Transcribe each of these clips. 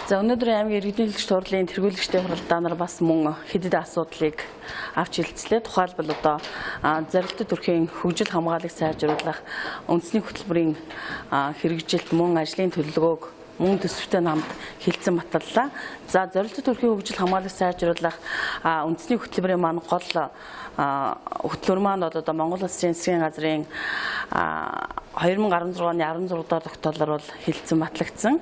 За өнөөдөр аймгийн иргэдийн төлөвч хурлын тэргүүлэгчдийн хуралдаанаар бас мөн хэд хэдэн асуудлыг авч хэлцлээ. Тухайлбал одоо зорилттой төрхийн хөгжил хамгааллыг сайжруулах үндэсний хөтөлбөрийн хэрэгжилт мөн ажлын төлөвлөгөөг мөн төсөвтэй хамт хэлцэн баталлаа. За зорилттой төрхийн хөгжил хамгааллыг сайжруулах үндэсний хөтөлбөрийн маань гол хөтөлбөр маань одоо Монгол Улсын засгийн газрын 2016 оны 16 дугаар тогтоолоор бол хэлцэн батлагдсан.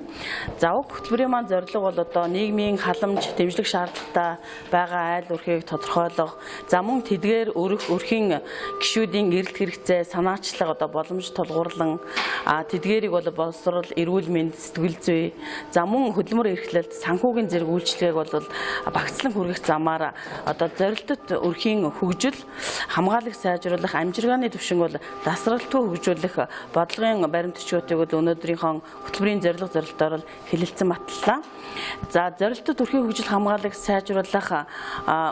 За уг хөтөлбөрийн маань зорилго бол одоо нийгмийн халамж, дэмжлэг шаардлагатай байгаа айл өрхийг тодорхойлох, за мөн тэдгээр өрхийн гишүүдийн эрэлт хэрэгцээ, санаачлага одоо боломж тулгуурлан тэдгээрийг бол боловсрол, эрүүл мэнд, сэтгэл зүй, за мөн хөдөлмөр эрхлэлт, санхүүгийн зэрэг үйлчилгээг бол багцлан хүргэх замаар одоо зорилттой өрхийн хөгжил, хамгааллыг сайжруулах, амжиргааны түвшинг бол дасралтгүй хөгжүүлэх бодлогын баримт бичгүүдийг бол өнөөдрийнхөө хөтөлбөрийн зорилго зорилтоор хэлэлцэн баталлаа. За зорилттой төрхийн хөгжил хамгааллыг сайжруулах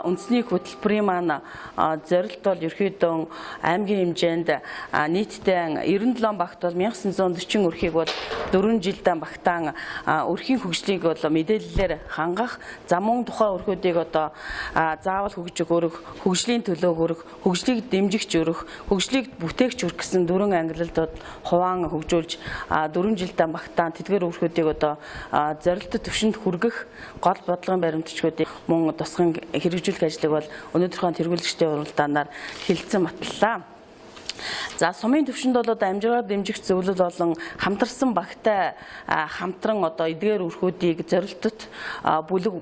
үндэсний хөтөлбөрийн маань зорилт бол ерөнхийдөө аймгийн хэмжээнд нийтдээ 97 багт бол 1940 өрхийг бол 4 жилдээ багтаан өрхийн хөгжлийг бол мэдээллээр хангах, за мөн тухайн өрхүүдийг одоо заавал хөгжих өрх, хөгжлийн төлөө өрх, хөгжлийг дэмжигч өрх, хөгжлийг бүтээгч өрх гэсэн дөрвөн ангилалд хуваан хөгжүүлж 4 жилдээ багтаан тэдгээр өрхүүдийг одоо зорилттой түвшинд хүргэх гол бодлогын баримт бичгүүдийг мөн тусган хэрэгжүүлэх ажлыг бол өнөөдрийнхөө тэргүүлэгчдийн уралдаанаар хэлэлцэн баталлаа. За сумын түвшинд бол одоо амжиргаа дэмжих зөвлөл болон хамтарсан багтай хамтран одоо эдгээр өрхүүдийг зорилтот бүлэг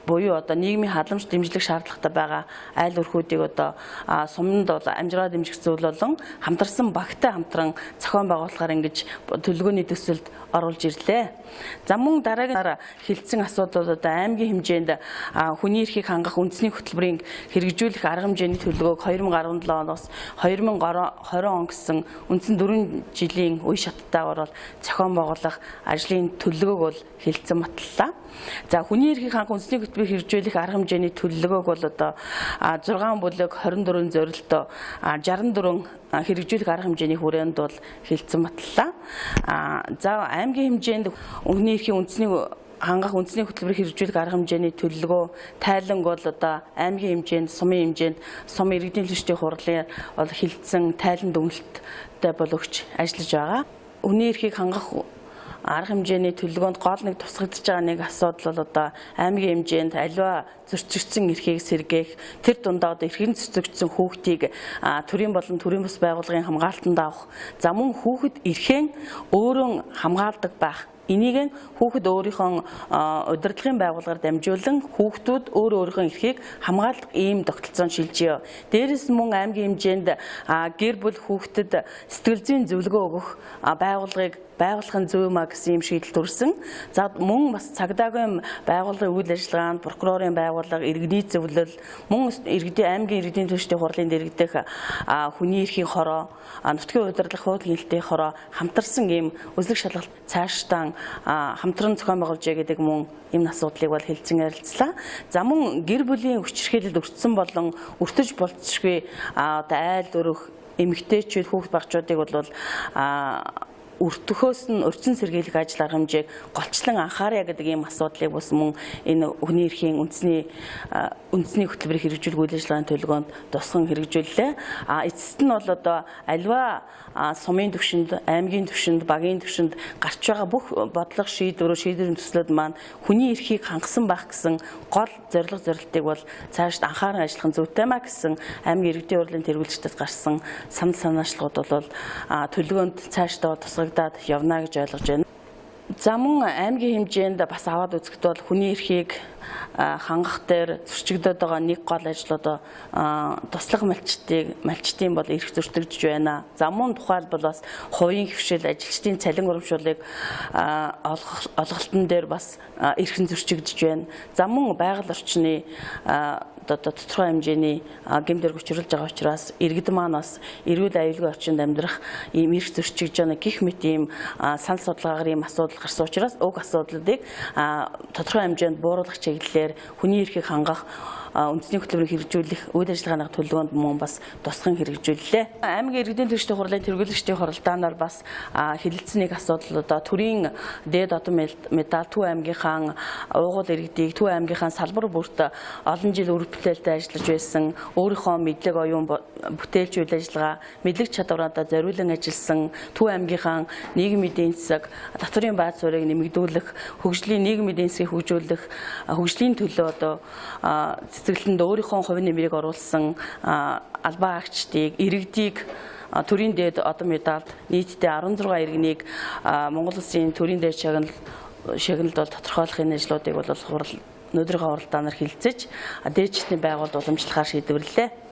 буюу одоо нийгмийн халамж дэмжлэг шаардлагатай байгаа айл өрхүүдийг одоо суманд бол амжиргаа дэмжих зөвлөл болон хамтарсан багтай хамтран зохион байгуулахаар ингэж төлөвлөгөөний төсөлд оруулж ирлээ. За мөн дараагийн хэлэлцэн асуудал одоо аймгийн хэмжээнд хүний эрхийг хангах үндэсний хөтөлбөрийн хэрэгжүүлэх арга хэмжээний төлөвлөгөөг 2017 оноос 2020 он гэсэн үндсэн 4 жилийн үе шаттайгаар бол зохион байгуулах ажлын төлөвлөгөөг бол хэлэлцэн баталлаа. За хүний эрхийг хангах үндэсний хөтөлбөрийг хэрэгжүүлэх арга хэмжээний төлөвлөгөөг бол одоо 6 бүлэг 24 зорилттой 64 хэрэгжүүлэх арга хэмжээний хүрээнд бол хэлэлцэн баталлаа. За аймгийн хэмжээнд хүний эрхийн үндэсний хангах үндэсний хөтөлбөрийг хэрэгжүүлэх арга хэмжээний төлөвлөгөө тайланг бол одоо аймгийн хэмжээнд, сумын хэмжээнд, сум иргэдийн төлөвчдийн хурлын бол хэлэлцэн тайлан дүгнэлттэй бол өгч ажиллаж байгаа. Хүний эрхийг хангах арга хэмжээний төлөвлөгөөнд гол нэг тусгагдж байгаа нэг асуудал бол одоо аймгийн хэмжээнд аливаа зөрчигдсөн эрхийг сэргээх, тэр дундаа одоо эрхийн зөрчигдсөн хүүхдийг төрийн болон төрийн бус байгууллагын хамгаалтанд авах, за мөн хүүхэд эрхээ өөрөө хамгаалдаг байх. Энийг хүүхэд өөрийнхөө удирдлагын байгууллагаар дамжуулан хүүхдүүд өөрөө өөрийнхөө эрхийг хамгаалах ийм тогтолцоонд шилжээ. Дээрээс нь мөн аймгийн хэмжээнд гэр бүл хүүхдэд сэтгэл зүйн зөвлөгөө өгөх байгууллагыг байгуулах нь зөв юм а гэсэн юм шийдэл төрсөн. За мөн бас цагдаагийн байгууллагын үйл ажиллагаанд, прокурорын байгууллага, иргэний зөвлөл, мөн иргэдийн аймгийн иргэдийн төлөвчдийн хурлын дэргэдэх хүний эрхийн хороо, нутгийн удирдлага, хууль хяналтын хороо хамтарсан ийм үзлэг шалгалт цаашдаа хамтран зохион байгуулжээ гэдэг мөн ийм асуудлыг бол хэлэлцэн ярилцлаа. За мөн гэр бүлийн хүчирхийлэлд өртсөн болон өртөж болцсогүй одоо айл өрөх эмэгтэйчүүд, хүүхд багчуудыг бол өртөхөөс нь өртсөн сэргийлэх ажил арга хэмжээг голчлон анхаарья гэдэг ийм асуудлыг бас мөн энэ хүний эрхийн үндэсний хөтөлбөрийг хэрэгжүүлэх үйл ажиллагааны төлөвлөгөөнд тусган хэрэгжүүллээ. Эцэст нь бол одоо аливаа сумын түвшинд, аймгийн түвшинд, багийн түвшинд гарч байгаа бүх бодлого шийдвэрүүд, шийдвэрийн төслүүд маань хүний эрхийг хангасан байх гэсэн гол зорилго зорилтыг бол цаашд анхааран ажиллах нь зүйтэй маа гэсэн аймгийн иргэдийн хурлын тэргүүлэгчдээс гарсан санал санаачлагууд бол төлөвлөгөөнд цаашдаа тусгагдаад явна гэж ойлгож байна. За мөн аймгийн хэмжээнд бас аваад үзэхэд бол хүний эрхийг хангах дээр зөрчигдөд байгаа нэг гол ажил одоо туслах малчдын бол эрх зөрчигдөж байна. За мөн тухайлбал бас хувийн хвшил, ажилчдын цалин урамшууллыг олголтон дээр бас эрх нь зөрчигдөж байна. За мөн байгаль орчны одоо тодорхой хэмжээний гэм дэрэг учруулж байгаа учраас иргэд маань бас эрүүл аюулгүй орчинд амьдрах ийм эрх зөрчигдөж байгаа гэх мэт ийм санал судалгаагаар ийм асуудал гарсан учраас уг асуудлыг тодорхой хэмжээнд бууруулах чиглэлээр хүний эрхийг хангах үндэсний хөтөлбөрийг хэрэгжүүлэх үйл ажиллагааны төлөвлөгөөнд мөн бас тусган хэрэгжүүллээ. Аймгийн иргэдийн түвшний хурлын тэргүүлэгчдийн хуралдаанаар бас хэлэлцсэн нэг асуудал одоо төрийн дээд одон медаль Төв аймгийнхаа уугуул иргэдийг Төв аймгийнхаа салбар бүрт олон жил үр бүтээлтэй ажиллаж байсан, өөрийнхөө мэдлэг оюун бүтээлч үйл ажиллагаа, мэдлэг чадвараа зориулан ажилласан Төв аймгийнхаа нийгмийн эдийн засаг, татварын бааз суурийг нэмэгдүүлэх, хөгжлийн нийгмийн эдийн засгийг хөгжүүлэх, хөгжлийн төлөө одоо цэцэглэнд өөрийнхөө хувийн нэмрийг оруулсан албан агчдыг, иргэдийг төрийн дээд одон медальд нийтдээ 16 иргэнийг Монгол Улсын төрийн дээд шагналд бол тодорхойлохын ажлуудыг бол хурал өнөөдрийнхөө хуралдаанаар хилцэж дээдчний байгуулалт уламжлахаар шийдвэрлэлээ.